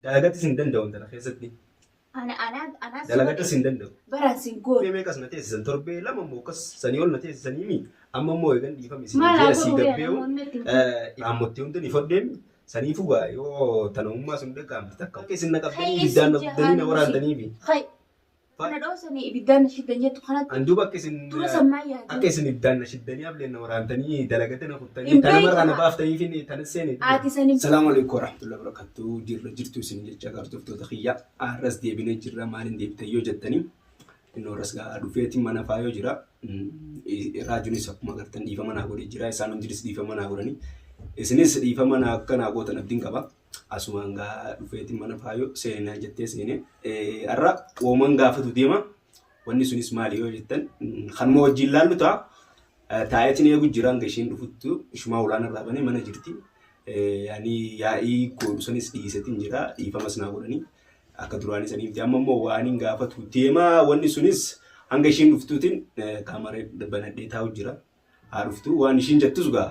Dalagatis hin danda'u intala keessatti. Ana ana anaa si Dalagatas godhe hin danda'u. baraan sin goone. Torbee meeqas na teessisan torbee lama immoo akkas sanii ol na teessisanii mi amma immoo eegan dhiifame isin Maal jee haa asii godhu ree gabbee'u namoonni itti hin raammottee hundi ni foddeemi saniifuu gaa yoo tana'ummaa sun dhaga'amte takka akka isin na qabdanii Kai ibiddaan na isin gubdanii na jahaan waraantanii fi Kai kana dhoosanii ibiddaan na shiddan jettu kanatti an duuba akka isin dura sammaa yaadee. akka isin ibiddaan na shiddanii ableen na waraantanii dalagate na kuttanii Hin tanamarraa na beekama. baaftanii fi tana seene. Ati san hin Salaamu alaikum warahmatullahi wabarakatuh. Jirra jirtu isin jecha hordoftoota kiyya. Har'as deebinee jirra maaliin deebitan yoo jettanii innoo har'as gaa dhufeetiin mana faayoo jira. Raajuunis akkuma agartan dhiifama naa godhee jira. Isaan hundinis dhiifama naa godhanii. Isinis dhiifama naa akka naa gootan abdiin qaba. Asumaan gaa dhufeetiin mana faayoo seenaa jettee seenee. Har'a ooman gaafatu deema. Wanni sunis maali yoo jettan kanuma wajjin laallu ta'a. Taa'eetiin eegu jira hanga ishiin dhufuttu ishumaa ulaan irraa banee mana jirti. Ani yaa'ii godhu sanis dhiisetiin jira dhiifamas naa godhanii akka duraanii sanii miti. Amma immoo waan hin gaafatu deema wanni sunis hanga ishiin dhuftuutiin kaamaree banadhee taa'u jira. Haa dhuftu waan ishiin jettus gaa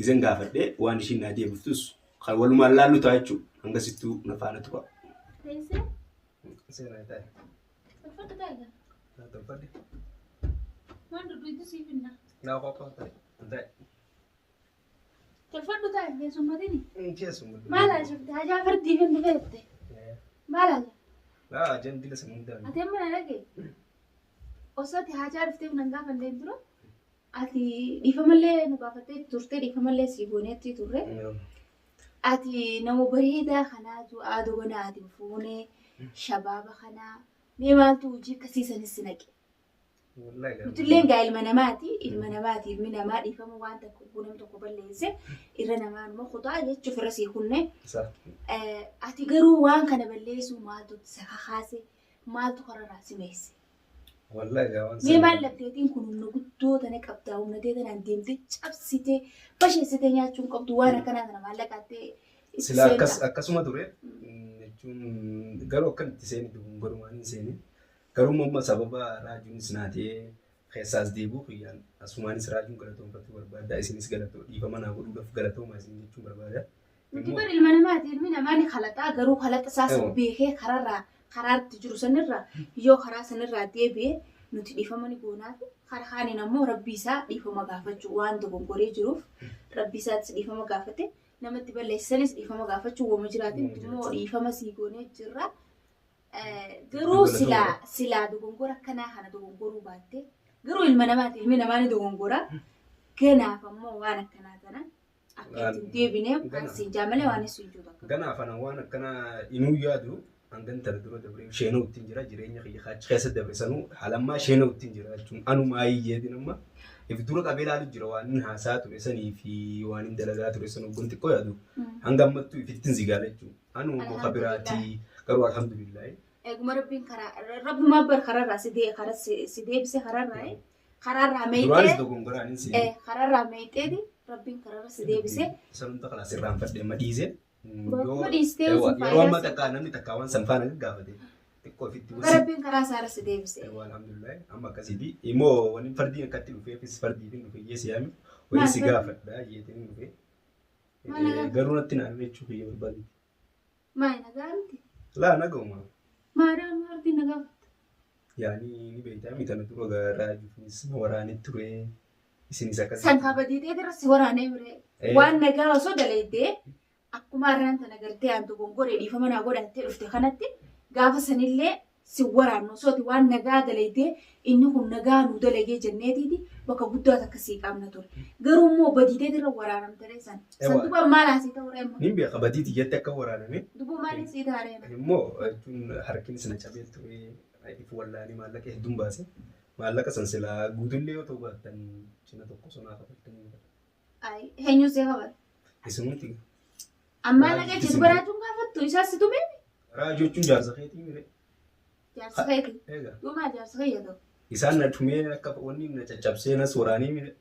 isin gaafadhee waan ishiin naa deebiftus kan walumaan laallu ta'a jechuudha. Hangasittuu na faana tura. Teessee Seenaa ta'e. tolfadhu taaga. Naa tolfadhe. Waan dudduutu siif hinna. Naa qophaa ta'e. Ta'e. Tolfadhu taa'i keessummatini. Keessuma. Maal haasofte hajaa fardiif hin dhufeette. Maal haajaa? Laa ajaan dila sana hundaa. Ati amma na dhagaye. Osoo ati haajaa dhufteef nan gaafanneen dura ati dhiifamallee nu gaafattee turte dhiifamallee sii gooneetti turre. Ati nama bareedaa kanaatu aadoo ganaa ati hin fuune shabaaba kanaa mee maaltu hojii akkasii sanis si naqe. Nutilleen gaa ilma namaati ilma namaati ilmi namaa dhiifama waan takka hogguu nam tokko balleesse irra namaa numa kutaa jechuuf irra sii kunne. Ati garuu waan kana balleessuu maaltu si kakaase maaltu kararraa si meesse. Wallahi gaa waan Mee sana- maal labdeetiin kun humna guddoo tana qabdaa humna tee tanaan deemtee cabsitee basheessitee nyaachuu hin qabdu waan akkanaa kana maallaqaattee itti Sila akkas seentaa. akkasuma ture jechuun garuu akkan itti seeni dogongorumaan hin seeni. Garuu immoo amma sababa raajuunis naa ta'ee keessaas deebi'u kiyyaan asumaanis raajuun galatoomfachuu barbaada isinis galatoo dhiifama naa godhuudhaaf galatoomaa isin jechuun barbaada. Nuti bar ilma namaati ilmi namaa ni kalaxaa garuu kalaxa isaa san Ewa. beekee kararraa karaa itti jiru sanirraa yoo karaa sanirraa deebi'e nuti dhiifama ni goonaafi karaa kaaniin ammoo rabbii isaa dhiifama gaafachuu waan dogongoree jiruuf rabbii isaattis dhiifama gaafate namatti balleessanis dhiifama gaafachuu wama jiraate nuti immoo dhiifama sii goonee jirra. Garuu silaa silaa dogongora akkanaa kana dogongoruu baatte garuu ilma namaati ilmi namaa ni dogongora ganaaf ammoo waan akkanaa tana akka itti hin deebineef kan siin jaa malee waan isin jiru takka. Ganaaf ana waan akkana inuu yaadu hangan tana dura dabre sheenoo ittiin jira jireenya kiyya achi keessa dabre sanuu haalammaa sheenoo ittiin jira jechuun anumaa hiyyeetiin amma if dura qabee ilaalu jira waan inni haasaa ture sanii fi waan inni dalagaa ture sanuu gun xiqqoo yaadu hanga ammattuu ifittiin zigaala jechuun anuma immoo kabiraatii garuu alhamdulillahi. Eeguma rabbiin karaa rabbumaa bar kararraa si dee karaa si deebise kararraa karaarraa Duraanis meeyxee dogongoraan hin seene. kararraa meeyxeeti rabbiin kararra si deebise. San hunda kalaas irraanfadhe amma dhiise. Bakkuma dhiistee Yeroo sun yeroo amma faayidaa takka namni takka waan san faana gaggaafate xiqqoo ofitti si rabbiin karaa isaarra si deebise. Ewa alhamdulillah amma akkasiiti. Immoo wani fardiin akkatti dhufeefis fardiitiin dhufe iyyee si yaami. Wayii si Maal fardi? gaafadha iyyeetiin dhufe. Maal na gaafata? Garuu natti naannoo jechuu kiyya barbaade. Maal nagaa miti? Laa naguma. Maadaan fardiin na gaafatta? Yaani ni beektaa miti ana dura garaa juufinis na waraanee ture. Isinis akkas. San kabajii irra si waraanee miree. Waan nagaa osoo dalaydee akkuma har'aan tana gartee aan dogongoree dhiifama naa godhattee dhufte kanatti gaafa sanillee si waraannu osoo ati waan nagaa dalaydee inni kun nagaa nu dalagee jenneetiiti bakka guddaa takka sii qabna ture. Garuu immoo badii irra waraanamte san. San Ewa. duba maal asii ta'u reema? Nin beeka badii tiyyatti akka waraaname. Duba maaliin sii ta'a reema? Immoo jechuun harkinis na cabee ture. If wallaanii maallaqa hedduun baase. Maallaqa san silaa guutullee yoo ta'u baattan cina tokko sonaa kafaltanii. Ay, eenyu see kafala? Isinumti. Ammaa Raajii naga jechu isin- baraachuun gaafattu isaas si tumee Raajii jechuun jaarsa keetii mire. jaarsa keeti. Egaa. Duumaa jaarsa kee yoo ta'u. Isaan na tumee akka wanni na caccabsee nas waraanee mire.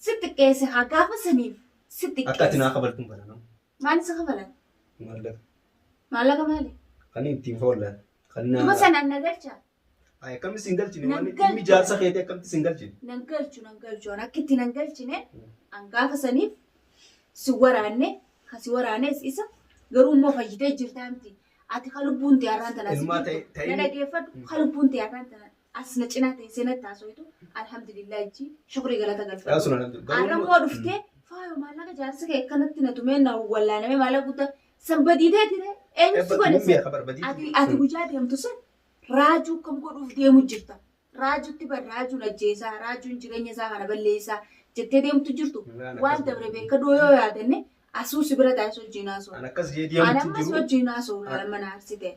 Si xiqqeesse haa gaafa saniif si Akka ati xiqqeesse. naa kafaltuun kana nama. Maal si kafalan? Maallaqa. Maallaqa maali? Kan ittiin foollaan. Kan na. Duba sanaan na galcha. Ay, akkamitti sin galchine? Nan Wanni galchu. dhimmi jaarsa keetii akkamitti sin galchine? Nan galchu nan galchu an akka itti nan galchine an gaafa saniif si waraanne ka si waraanes isa garuu immoo fayyitee jirtaa miti. Ati ka lubbuun ta'e har'aan tana as Ilmaa jirtu. ta'e Na ta'e dhageeffadhu ka lubbuun ta'e har'aan tana as na cinaa teessee natti haasoftu alhamdulillah jechii shukrii galata galfadhu. Sun alhamdulillah. Har'a immoo dhuftee faayo maallaqa jaarsi kee akkanatti na tumee na wallaaname maallaqa guddaa san badiitee ture eenyu si godhe Nin san? beeka barbadii. Ati guyyaa deemtu san raajuu kam godhuuf deemu jirta. Raajutti bar raajuun ajjeesaa raajuun jireenya isaa kana balleessaa jettee deemtu jirtu. Waan dabre beekaduu yoo yaadanne asuu si bira taa'ee wajjin haasa'u. An akkas jee Ani deemutti ammas jiru. wajjin haasa'u laala mana arsite.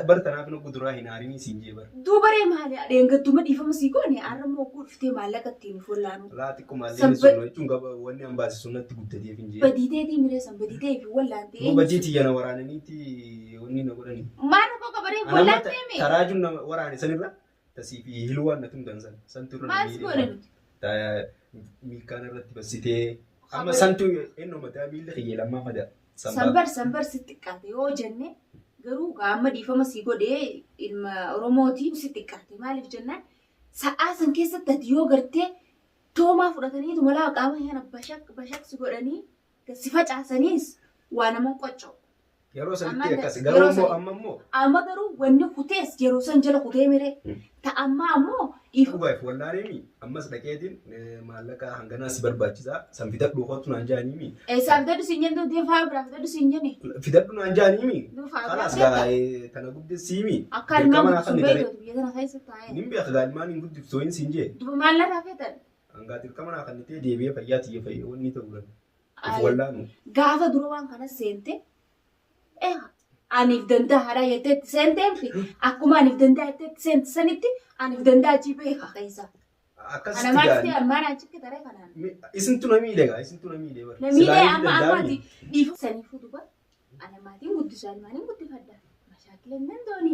Bar tanaaf nu guduraa hin aarinii siin jee bara. Duubaree maali dheengattuma dhiifama sii goone har'a immoo oguu dhuftee maallaqa ittiin fullaanu. Laa xiqqumaallee San sun jechuun gaba wanni an baasisu natti guddateef hin jee. Badiiteetii miree san badiitee fi wallaantee. Nu bajii tiyya na waraananiiti wanni na godhani. Maal rakkoo qabaree Anamma wallaantee mee? taraajuun na waraane sanirra tasii fi hilwaan na tumtan san. Santu irra na Maal si miidhe. goone nuti? Milkaan irratti bassitee. Amma santu ennoo mataa miilli kiyyee lammaa mada. Sanbar sanbar si xiqqaate yoo jenne garuu amma dhiifama sii godhee ilma Oromooti si xiqqaate maaliif jennaan sa'aa san keessatti ati yoo gartee toomaa fudhataniitu malaa qaama kana bashaq bashaq si godhanii si facaasaniis waa nama qocca'u. Yeroo sanitti Amma akkas yeroo garuu immoo sanitti. amma immoo Amma garuu wanni kutees yeroo san jala kutee miree ta'a ammaa ammoo dhiifama Dhugaaf wallaaneemi ammas dhaqeetiin maallaqa hanganaa si barbaachisaa san fidadhu kootu naan jaaniimi Eessaa fidadhu siin jennu deefaa biraa fidadhu siin jenne fidadhu naan jaaniimi duufaa biraa kalaas fidadha. gaa tana guddisiimi Akka ilmaan dirqama naa guddisuun kan daree beektu biyya tana keessa taa'ee. nin beeka gaa ilmaan hin guddiftu hin siin jee Duba maal narraa feetan? hangaa dirqama naa kan ta'e deebi'ee fayyaa tiyya fayyaa wanni ta'uu danda'u of wallaanu Gaafa dura waan kana seente aniif danda'a haadha jettee itti seenteemti akkuma aniif danda'a jettee itti seente sanitti aniif danda'a jii beeka keessa. Ana akkasitti maal gaa ta'e ammaan achitti taree kanaan. isintu na miidhe gaa isintu na miidhe bara Na miidhee silaa hin amma amma danda'ami ati dhiifa saniifuu duba ana maatiin guddisu ilmaaniin guddifadha. Mashaakila hin danda'uni.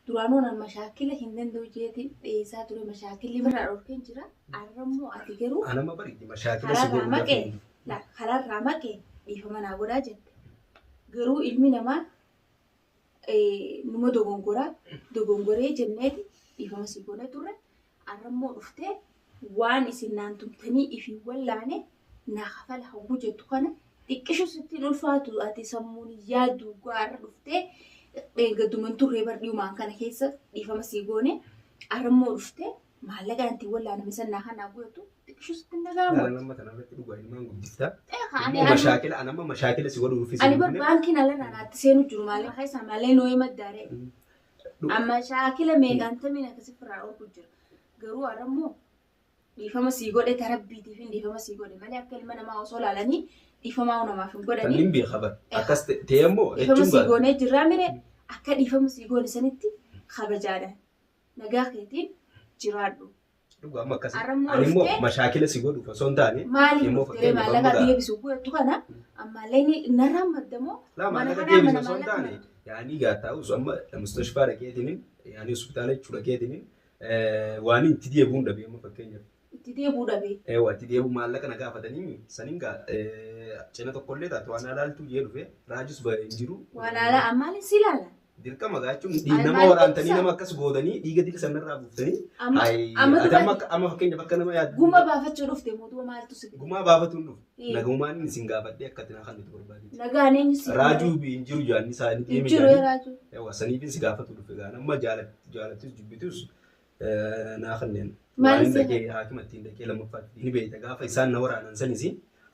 Duraanuu nan mashaakila hin danda'u jeeti dhiyeessaa ture mashaakilli irraa dhorkeen jira. Arrammoo ati garuu anama bari mashaakila si Karaarraa godhu maqee karaarraa maqee dhiifama naa godhaa jette. Garuu ilmi namaa numa dogongoraa dogongoree jenneeti dhiifama sii goonee turre. Arrammoo dhuftee waan isin naan tumtanii ifii wallaane naa kafala hawwu jettu kana xiqqishu sittiin ulfaatu ati sammuun yaaddu gaarra dhuftee dheengadduman turree bar dhiyumaan kana keessa dhiifama sii goone arrammoo dhuftee maallaqa ittiin wallaaname san naa kanaa godhatu xiqqishu sittiin dhaga'amu. Nama kanarratti dhugaa ilmaan guddifta Ani immoo mashaakila anamma mashaakila si godhu uffisee ani bar baankiin ala naatti seenu jiru maallaqa keessaa malee noo'ee maddaaree. Amma shaakila meeqaan tamiin akkasi firraa dhorku jira. Garuu har'ammoo dhiifama sii godhe tarabbiitiif hin dhiifama sii godhe malee akka ilma namaa osoo laalanii dhiifamaa namaaf hin godhanii. Tannin beeka bara. Akkas ta'e immoo Dhiifama jechuun sii bara. goonee jirraa mire akka dhiifama sii goone sanitti kabajaadhaan nagaa keetiin jiraadhu. Dhugaa amma akkas. Har'ammoo Ani immoo dhuftee mashaakila si godhuuf osoo hin taane maaliif immoo dhuftee fakkeenyaaf maallaqa amma deebisu godhattu kana ammallee narraan maddamoo laa mana maallaqa kanaa deebisu mana osoo hin maallaqa taane yaanii gaa taa'us amma mustashfaa dhaqeetiin yaanii hospitaala jechuu dhaqeetiin waan itti deebi'uun dhabee amma fakkeenyaaf. Itti deebi'uu dhabee. Eewwa itti deebi'u maallaqa na gaafatanii saniin gaa cina tokkollee taatu waan alaaltu jee dhufe raajus hin jiru. Waan alaa ammaaliin si ilaala. Dirqama gaa jechuun Ani nama maal waraantanii ibsa? nama akkas gootanii dhiiga dila sanarraa buuftanii Amma Ayi, amma ati duba amma fakkeenyaaf akka nama yaaddu guma baafachuu dhufte mootummaa maaltu si fide? gumaa baafatuun dhufu Ee. nagaumaan inni isin gaafadhee akka ati naa kan nuti barbaadete. Nagaan eenyu si Raajuu hin jiru jaanni isaanii Hin deeme jiru jaanni. raajuu. Ewa saniifin si gaafatu dhufe gaan amma jaalattus jibbitus naa kanneen. Maal Waan si dhaqee haakima ittiin dhaqee lammaffaatti ni beekta gaafa isaan na waraanan sanis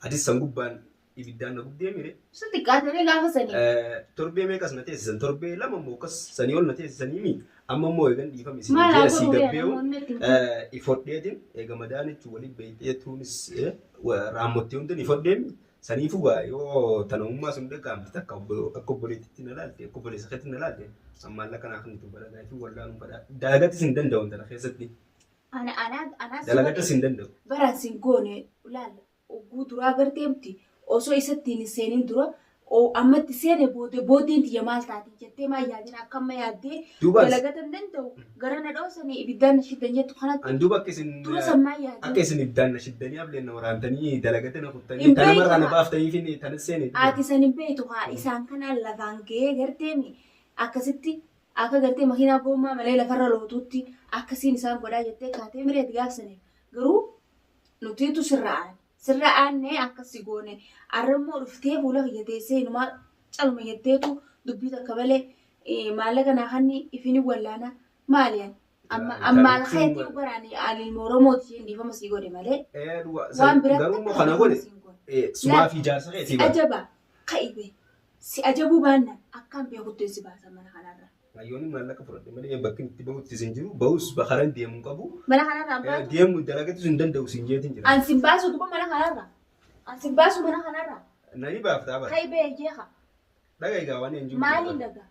atis san gubbaan ibiddaan na gubdee mire. Si xiqqaatanii gaafa sanii. Torbee meeqas na teessisan torbee lama immoo akkas sanii ol na teessisanii mi amma immoo eegan dhiifame isin Maal jee haa asii godhu gabbee'u. namoonni ittiin Ifodheetiin eega madaan jechuun waliin beektee tuunis raammottee hundi ifodheemi saniifuu gaa yoo tanummaa sun dhaga'amte takka akka obboleettitti na laalte akka obboleessa keetti na laalte ammaan lakka naa kan itti barataa fi wallaan fadhaa dalagatis hin danda'u tana keessatti Ana ana ana si dalagatis hin danda'u. baraan sin goone laala oguu duraa garteemti osoo isatti hin seenin dura ammatti seene booda booddeen tiyya maal taati jettee maal yaadin akka amma yaaddee Duuba dalagata hin danda'u gara na dhoosanii ibiddaan na shiddan jettu kanatti an duuba akka isin dura san maal akka yaadin isin ibiddaan na shiddanii ableen na waraantanii dalagate na kuttanii Hin tanamarraa na beektu. baaftanii fi tana seene. Ati san hin beektu haa isaan kanaan lafaan ga'ee garteemi akkasitti akka gartee makiinaa gommaa malee lafarra lootutti akkasiin isaan godhaa jettee kaatee mireeti gaafsaniif garuu nutiitu sirra aane sirra aanne akkasi goone arrammoo dhuftee fuula kiyya teessee inumaa calma jetteetu dubbii takka malee Maallaqa naa kanni ifini wallaana maali ani? Amma amma alkeetii baraan ani ilma Oromooti isheen dhiifama sii godhe malee. Waan biraa Garuu immoo kana godhe sumaa fi jaarsa keetii Si bara. ajaba ka'ibe si ajabuu baannaan akkaan beekutti si baasa mana kanarraa. Hayyoonni maallaqa fudhadhe malee bakki itti bahutti sin jiru bahus karaan deemu hin qabu. Mana kanarraa hin baatu. Deemu dalagatus hin danda'u sin jeetin jira. An sin baasu duba mana kanarraa. An sin baasu mana kanarraa. Nani baaftaa bara. Ka'ibe jeeqa. Dhaga egaa waan hin jiru. Maaliin dhagaa?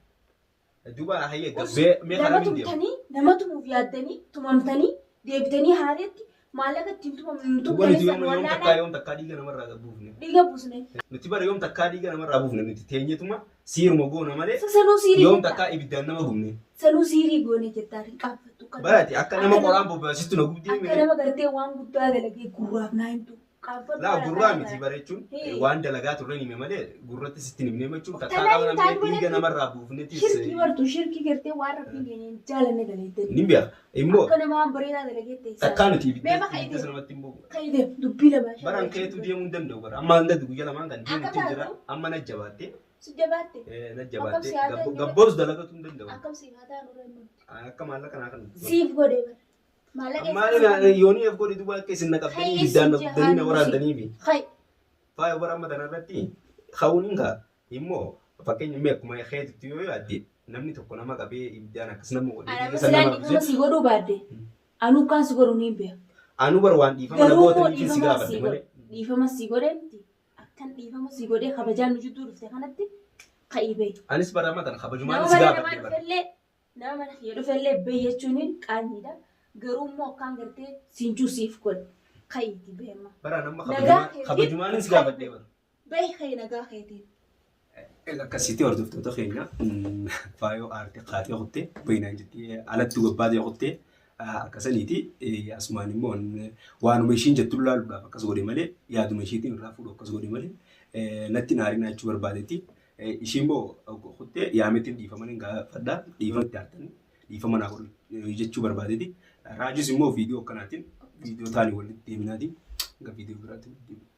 Duuba hayyee gabbee mee Nama karaa hin deemu. tumtanii, nama tumuuf yaaddanii, tumamtanii, deebitanii haareetti maallaqa ittiin tumamnu Duuba nuti tumtanii yoom san yoom takkaa wallaanaa yoom takkaa dhiiga namarraa gad buufne. dhiiga buusne. Nuti bara yoom takkaa dhiiga namarraa buufne nuti teenyetuma siiruma goona malee Isa sanuu siirii yoom jettaa. takkaa ibiddaan nama gubne. Sanuu siirii goone jettaa hin qaanfattu. Akka Barati akka nama nama qoraan bobbaasistu na gubdee akka mire. nama gartee waan guddaa dalagee gurraaf naa himtu. Qaanfadhu Laa bara gurraa kana miti kana. bara jechuun Hii. waan dalagaa turre hime malee gurratti sitti hin himne jechuun takkaa Tanaa qaama hin namni taatu dhiiga malee namarraa buufnetis shirkii bartu shirkii gartee waan rabbiin keenya hin jaalanne dalaydanii. ni beeka. Immoo Akka nama waan bareedaa dalageette isaa. takkaa nuti Mee ibidda maka ibidda idee sanamatti hin bu'u. ka idee dubbii lamaa shan Baraan wajjin keetu dubbii. deemuu hin danda'u bara. Amma hanga guyyaa lamaan kan Akka deemutti hin jira. taatu Amma na jabaatte si jabaatte na akkam jabaatte si haa ta'an gabboos dalagatu hin danda'u. akkam si haa ta'an irra hin mul'atu. Akka maallaqa naa kan. Siif godhee bara. Maallaqa Maali eessaa na yoonii of godhi duuba akka isin na qabdanii Hayyi ibiddaan na si gubdanii na jahaan waraantanii fi. Hay Faaya bara amma tana irratti ka'uun hin ka'a. Immoo fakkeenya mee akkuma keetitti yoo yaadde namni tokko nama qabee ibiddaan akkas nama godhee Ana dhiiga san silaan nama dhiifama buuse. si godhuu baadde anuu kaan si godhu niin beeka. Anuu bara waan dhiifama na Garuu immoo gootaniif si dhiifama gaafadhe si godhe malee. dhiifama si godhe miti akkan dhiifama si godhee kabajaan nu jidduu dhufte kanatti ka'ii bahi. Anis bara amma tana kabajumaan Nama si mana namaa gaafadhe bara. dhufellee Nama mana kiyya dhufellee bahi jechuun qaanyiidha. Garuu immoo akkaan gartee siinchuu siif godhe. Ka'iiti bahi amma. Bara nama Nagaa keetiin kabajumaanis ka'i gaafadhee bara. bahi ka'i nagaa keetiin. Akkasitti hordoftoota keenya faayoo aartee kaatee kuttee bahinaan jettee alatti gobbaatee kuttee akkasaniiti asumaan immoo waanuma ishiin jettu laaluudhaaf akkas godhe malee yaaduma ishiitiin irraa fuudhu akkas godhe malee natti hin aarinaa jechuu barbaadetti. Ishii immoo kuttee yaametti dhiifama nan gaafadha. Dhiifama itti aartanii dhiifama naa godhu jechuu barbaadeeti. Raajis immoo viidiyoo akkanaatiin viidiyoo taanii walitti deeminaati. Hanga viidiyoo biraatti walitti deebina.